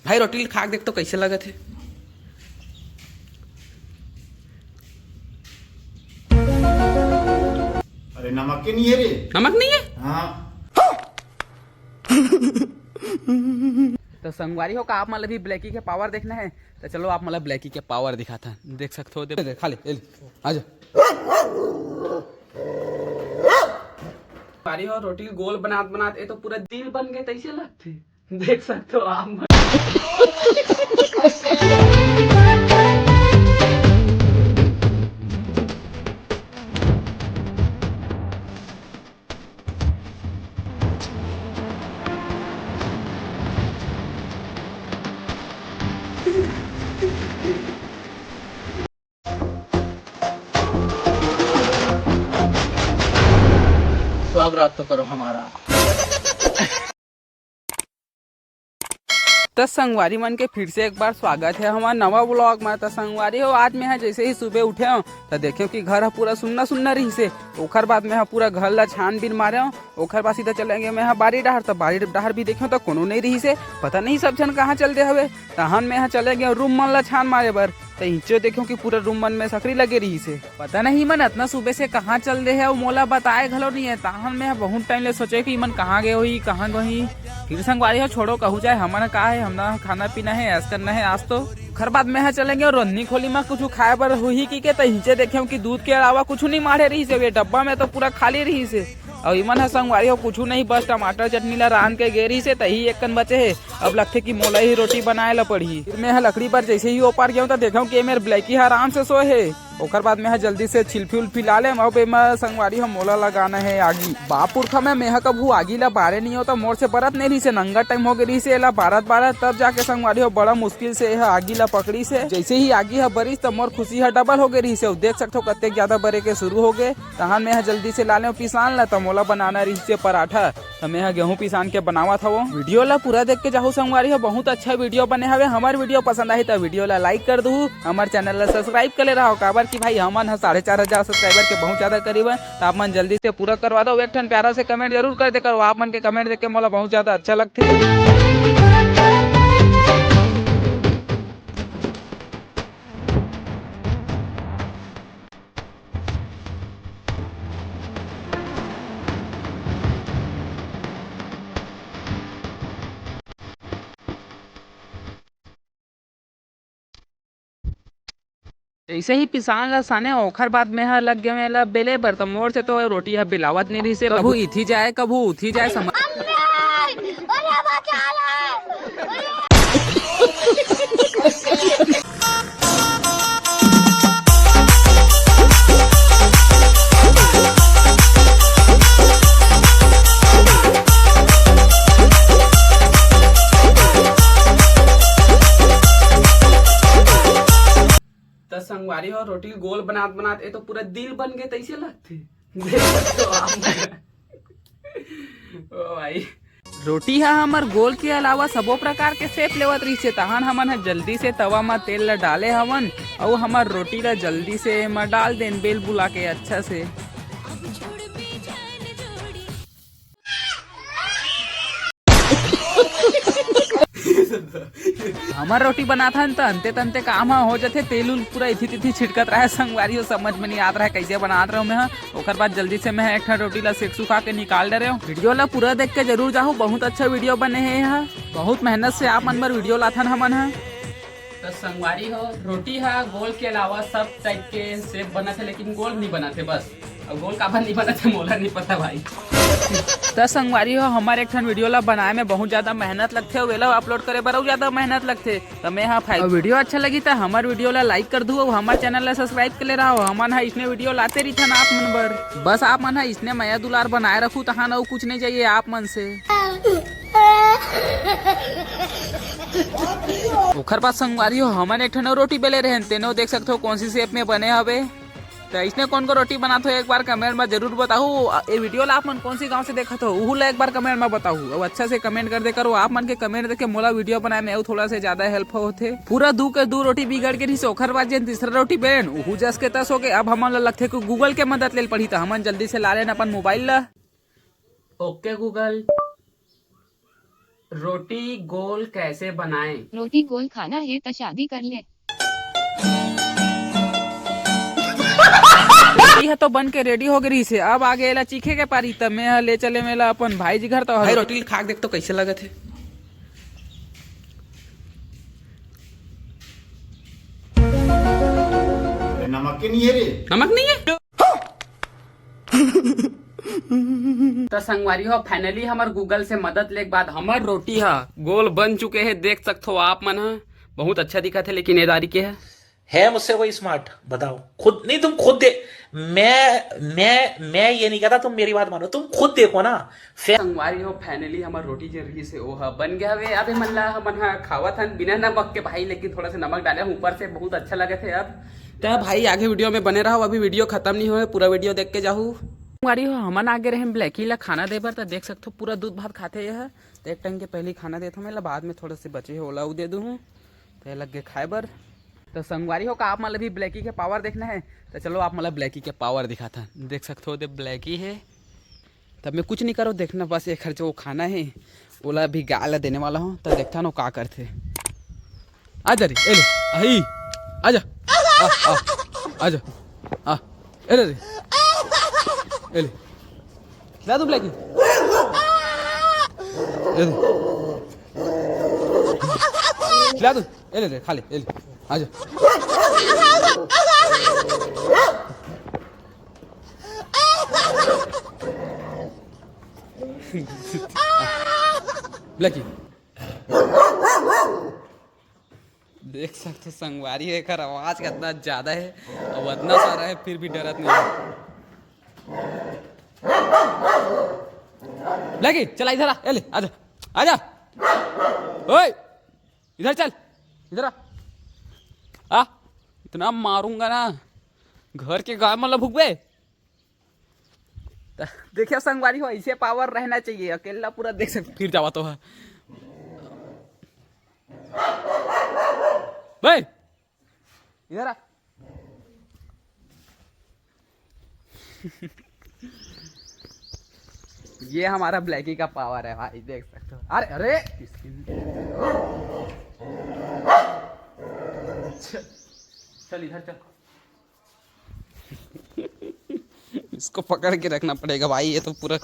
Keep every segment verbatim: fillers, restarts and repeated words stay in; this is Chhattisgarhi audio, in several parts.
भाई, रोटी ल खा के देख तो कइसे लगत हे। अरे, नमक के नहीं है रे। नमक नहीं है? हाँ। तो संगवारी हो, का आप मन ल भी ब्लैकी के पावर देखना है? तो चलो, आप मन ल ब्लैकी के पावर दिखाथन। देख सकत हो, दे, दे, खा ले, ए ले, आ जा। संगवारी हो, रोटी गोल बनात बनात ए तो पूरा दिल बन गए, तइसे लगथे। देख सकत हो आप मन। स्वागत तो करो हमारा। त संगवारी मन के फिर से एक बार स्वागत है हमार नवा व्लॉग में। त संगवारी हो, आज मैं ह जैसे ही सुबह उठे हूँ त देखे हूँ कि घर ह पूरा सुन्ना सुन्ना रहिस हे। ओखर बाद मैं ह पूरा घर ला छानबीन मारे हूँ। ओखर बाद सीधा चले गए मैं ह बारी डहर, त बारी डहर भी देखे हूँ त कोनो नहीं रहिस हे। पता नहीं सब झन कहाँ चल दे हवे। तहन मैं ह चले गए रूम मन ला छान मारे बर। त इच्चे देखे हूँ कि पूरा रूम मन में सकरी लगे रहिस हे। पता नहीं इमन अतना सुबह से कहाँ चल दे हे, अउ मोला बताए घलो नहीं है। तहन मैं ह बहुत टाइम ले सोचे कि इमन कहाँ गए होही, कहाँ गए होही। फिर संगवारी हो, छोड़ो, कहू जाए, हमन का है, हमन खाना पीना है, ऐश करना है आज तो। ओखर बाद मैं ह चले गए रोहनी खोली में कुछ खाए बर होही कि के, त इच्चे देखे हूँ कि दूध के अलावा कुछ नहीं माढ़े रहिस हे। ये डब्बा में तो पूरा खाली रहिस हे। अउ इमन ह संगवारी हो कुछ नहीं, बस टमाटर चटनी ला रांध के गे रहिस हे, तही एक कन बचे हे। अब लगथे कि मोला ही रोटी बनाए ला पड़ही। फिर मैं ह लकड़ी बर जैसे ही ओ पार गया हूँ, त देखे हूँ कि ए मेर ब्लैकी ह आराम से सोए हे। ओकर बाद मैं ह जल्दी से छिलफी उल्फी ला लेम। अब एमा संगवारी हो मोला लगाना है आगी। बाप पुरखा में मैं ह कभू आगी ला बारे नहीं होता, मोर से बरत नहीं रहिस हे, नंगा टाइम हो गए रहिस हे एला बारत बारत, तब जाके संगवारी हो बड़ा मुश्किल से यह आगी ला पकड़िस हे। जैसे ही आगी ह बरिस त मोर खुशी ह डबल हो गए रहिस हे। देख सकथो कतेक ज्यादा बरे के शुरू हो गए। तहन मैं ह जल्दी से ला लेव पिसान ला, त मोला बनाना रहिस हे पराठा। त मैं ह गेहूं पिसान के बनावत हवं। वीडियो ला पूरा देख के जाहू संगवारी हो, बहुत अच्छा वीडियो बने हवे। हमर वीडियो पसंद आही त वीडियो ला लाइक कर दूहू, हमर चैनल ला सब्सक्राइब कर ले रहो, काबर कि भाई हमन ह साढ़े चार हजार सब्सक्राइबर के बहुत ज्यादा करीब है। त आप मन जल्दी से पूरा करवा दो। एक ठन प्यारा से कमेंट जरूर कर दे करो, आप मन के कमेंट देख के मोला बहुत ज्यादा अच्छा लगथे। जैसे ही पिसान ला साने, ओखर बाद में ह लग गया मेला बेले बर, त मोर से तो रोटी ह बेलावत नहीं रहिस हे। कभू इथी जाए, कभू उथी जाए, समझ। त संगवारी हो, रोटी गोल बनात बनात ए तो पूरा दिल बन गए, तैसे लगथे। देख सकते हो आप। ओ भाई, रोटी ह हमर गोल के अलावा सबो प्रकार के शेप लेवत रहिस हे। तहन हमन ह जल्दी से तवा म तेल ल डाले हवन, अउ हमर रोटी ल जल्दी से एमा डाल देन, बेल बुला के अच्छा से। हमर रोटी बनाथन त अंते तंते काम ह हो जथे, तेल उल पूरा इथी तिथी छिटकत रहे संगवारी हो, समझ में नहीं आत रहे कैसे बनात रहे मैं ह। ओकर बाद जल्दी से मैं एक ठन रोटी ला सेक सुखा के निकाल डरे हूँ। वीडियो ला पूरा देख के जरूर जाहू, बहुत अच्छा वीडियो बने हे यह। बहुत मेहनत से आप मन बर वीडियो लाथन हमन ह। तो संगवारी हो, रोटी हा गोल के अलावा सब टाइप के शेप बनत हे, लेकिन गोल नहीं बनत हे बस। अब गोल काबर नहीं बनत हे, मोला नहीं पता भाई। त संगवारी हो, हमर एक ठन वीडियो ला बनाए में बहुत ज्यादा मेहनत लगथे, अउ एला अपलोड करे बर अउ ज्यादा मेहनत लगथे। त मैं हा फाय-, अउ वीडियो अच्छा लगी त हमर वीडियो ला लाइक कर दू, अउ हमर चैनल ला सब्सक्राइब कर ले रहो। हमन हा इसने वीडियो लाते रहिथन आप मन बर। बस आप मन हा इसने मया दुलार बनाए रखू, तहान अउ कुछ नहीं चाहिए आप मन से। ओखर बाद संगवारी हो, हमन एक ठन अउ रोटी बेले रहेन, तेनो देख सकथो कौन सी शेप में बने हवे। त इसने कौन को रोटी बनात हो, एक बार कमेंट में जरूर बताहू। अ, ए वीडियो ला आप मन कौन सी गांव से देखत हो, उहू ला एक बार कमेंट में बताहू। अउ अच्छा से कमेंट कर दे करो, आप मन के कमेंट देख के मोला वीडियो बनाए में अउ थोड़ा से ज्यादा हेल्प होथे। पूरा दू के दू रोटी बिगड़ के रहिस, ओखर बाद जेन तीसरा रोटी बेलेन, उहू जस के तस हो गए। अब हमन ला लगथे कि गूगल के मदद लेल पड़ही, त हमन जल्दी से ला लेन अपन मोबाइल ला। ओके गूगल, रोटी गोल कैसे बनाएं? रोटी गोल खाना हे त शादी कर ले। रोटी ह तो बन के रेडी हो गे रहिस हे, अब आगे एला चीखे के पारी, त मैं ह ले चले मेला अपन भाई जी घर। तो भाई, रोटी ल खा के देख तो कैसे लगत हे। नमक के नहीं है रे। नमक नहीं है। तो संगवारी हो, फाइनली हमर गूगल से मदद लेके बाद हमर रोटी हा गोल बन चुके हे। देख सकथो आप मन हा, बहुत अच्छा दिखत हे, लेकिन ए दारी के हे। है मुझसे कोई स्मार्ट? बताओ खुद। नहीं, तुम खुद दे। मैं मैं मैं ये नहीं कहता, तुम मेरी बात मानो, तुम खुद देखो ना। फै- संगवारी हो, फाइनली हमर रोटी जे रहिस हे ओहा बन गया हवे। अब हमन ला, हमन हा खावत हन बिना नमक के भाई, लेकिन थोड़ा सा नमक डाले हन ऊपर से, बहुत अच्छा लगत हे। अब त भाई, आगे वीडियो में बने रहो, अभी वीडियो खत्म नहीं होए, पूरा वीडियो देख के जाहू। संगवारी हो, हमन आगे रहे ब्लैकी ला खाना दे बर, त देख सकथो पूरा दूध भात खाथे यह। त एक टाइम के पहली खाना देथो मैं ला, बाद में थोड़ा से बचे हे ओला उ दे दूहूँ, त लग गे खाए बर। त संगवारी हो, का आप मन ला भी ब्लैकी के पावर देखना है? त चलो, आप मन ला ब्लैकी के पावर दिखाथन। देख सकथो, दे ब्लैकी हे, तब मैं कुछ नहीं करो, देखना बस एक हर जो खाना है, ओला भी गाय ला देने वाला हूँ, त देखथन वो का करथे। आजा रे, ए ले, आई, आजा, आ, आ, आजा, आ, ए ले रे, ए ले, खिला दूँ ब्लैकी, ए ले, खिला दूँ, ए ले रे, खा ले, ए ले, आजा। ब्लैकी। देख सकथो संगवारी हो, एकर आवाज कितना ज्यादा है, अब इतना सारा है, फिर भी डरत नहीं है। ब्लैकी, चला इधर आ, ए ले, आजा, आजा, ओए, इधर चल, इधर आ, आ, इतना मारूंगा ना, घर के गाय मन ला भुगबे। त देखिए संगवारी हो, ऐसे पावर रहना चाहिए, अकेला पूरा देख सकते। फिर जावा तो है भाई, इधर आ। ये हमारा ब्लैकी का पावर है भाई, देख सकते हो। अरे अरे, इसकी चल, चल इधर चल। इसको पकड़ के रखना पड़ेगा भाई, ये तो पूरा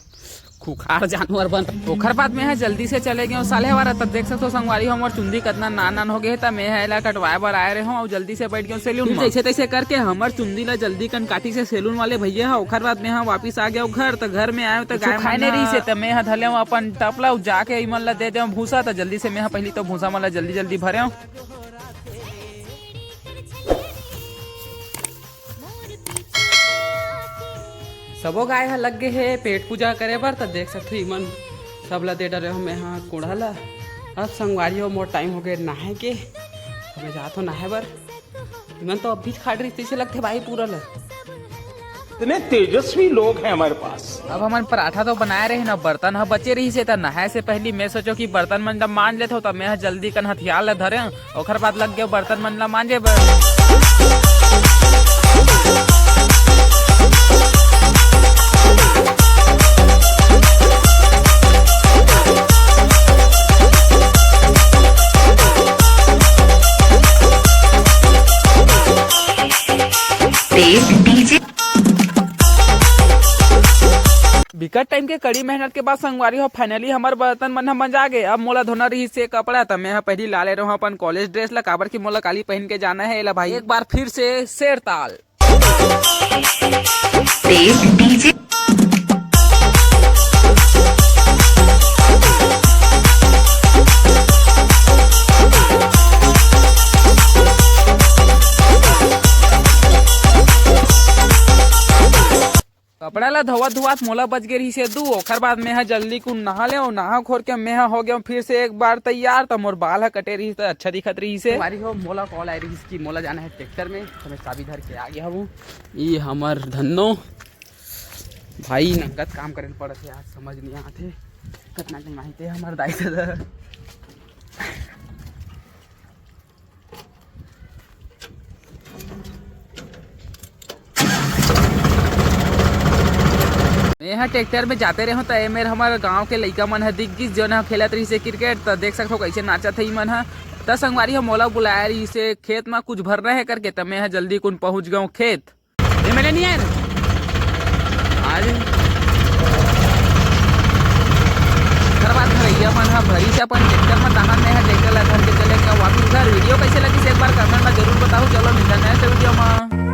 खुखार जानवर बन। ओखर बाद मैं ह जल्दी से चले गए साले वाला। तब देख सकते हो संगवारी हो, हमर चुंदी कितना नान नान हो गए, तब मैं ह एला कटवाए बर आए रहे हूँ और जल्दी से बैठ गए सैलून में। जैसे तैसे करके हमर चुंदी ला जल्दी कन काटी से सैलून वाले भैया ह। ओखर बाद मैं ह वापिस आ गया घर, तो घर में आए तो गाय खाए नहीं रही से, तो मैं ह धले हूँ अपन टपला जाके इमन ला दे दे भूसा। तो जल्दी से मैं ह पहली तो भूसा मन ला जल्दी जल्दी भरे हूँ। सबो गाय ह लग गे हे पेट पूजा करे बर, त देख सकथो इमन सब ला दे डरे हो मैं हा कूड़ा ला। अब संगवारी हो, मोर टाइम हो गए नहाए के, अब मैं जात हो नहाए बर। इमन तो अभी खाड़ रही, तैसे लगथे भाई पूरा ला। इतने तेजस्वी लोग हैं हमारे पास। अब हमन पराठा तो बनाए रहे ना, बर्तन ह बचे रही से, त नहाए से पहली मैं सोचो कि बर्तन मन जब मांज लेथो, त मैं ह जल्दी कन हथियार ला धरे, ओखर बाद लग गए बर्तन मन ला मांजे बर। तेज डीजे। बिकट टाइम के कड़ी मेहनत के बाद संगवारी हो, finally हमर बर्तन मन ह मंजा गे। अब मोला धोना रहिस हे कपड़ा, त मैं ह पहिली ला ले रहूं अपन college dress ला, काबर कि मोला काली पहिन के जाना हे एला भाई। एक बार फिर से शेर ताल। तेज डीजे। कपड़ा ला धोवत धोवत मोला बज गे रहिस हे दू। ओखर बाद मैं ह जल्दी कुन नहा ले, नहा खोर के मैं ह हो गया फिर से एक बार तैयार। त मोर बाल ह कटे रहिस त अच्छा दिखत रहिस हे। हमारी हो मोला call आए रहिस कि मोला जाना है tractor में, त मैं चाबी धर के आ गया हूँ। ई हमर धन्नो भाई, नंगत काम करे ल पड़त हे यार, समझ नहीं आत हे कितना time आही ते हमर दाई ददा। एहा ट्रैक्टर में जाते रहो त ए मेर हमर गांव के लइका मन ह दिख गिस, जोन ह खेलत रहिसे क्रिकेट। त देख सकथो कइसे नाचत हे इमन ह। त संगवारी ह मोला बुलाए रहिसे खेत म कुछ भरना हे करके, त मैं ह जल्दी कुन पहुंच गंव खेत। ए मेले नहीं आए रे। आज घर बात भरैया मन ह भरी से अपन ट्रैक्टर म, तहां मैं ह ट्रैक्टर ला धर के चले गया वापिस घर। वीडियो कइसे लगिस एक बार कमेंट म जरूर बताओ। चलो मिलता नेक्स्ट वीडियो म।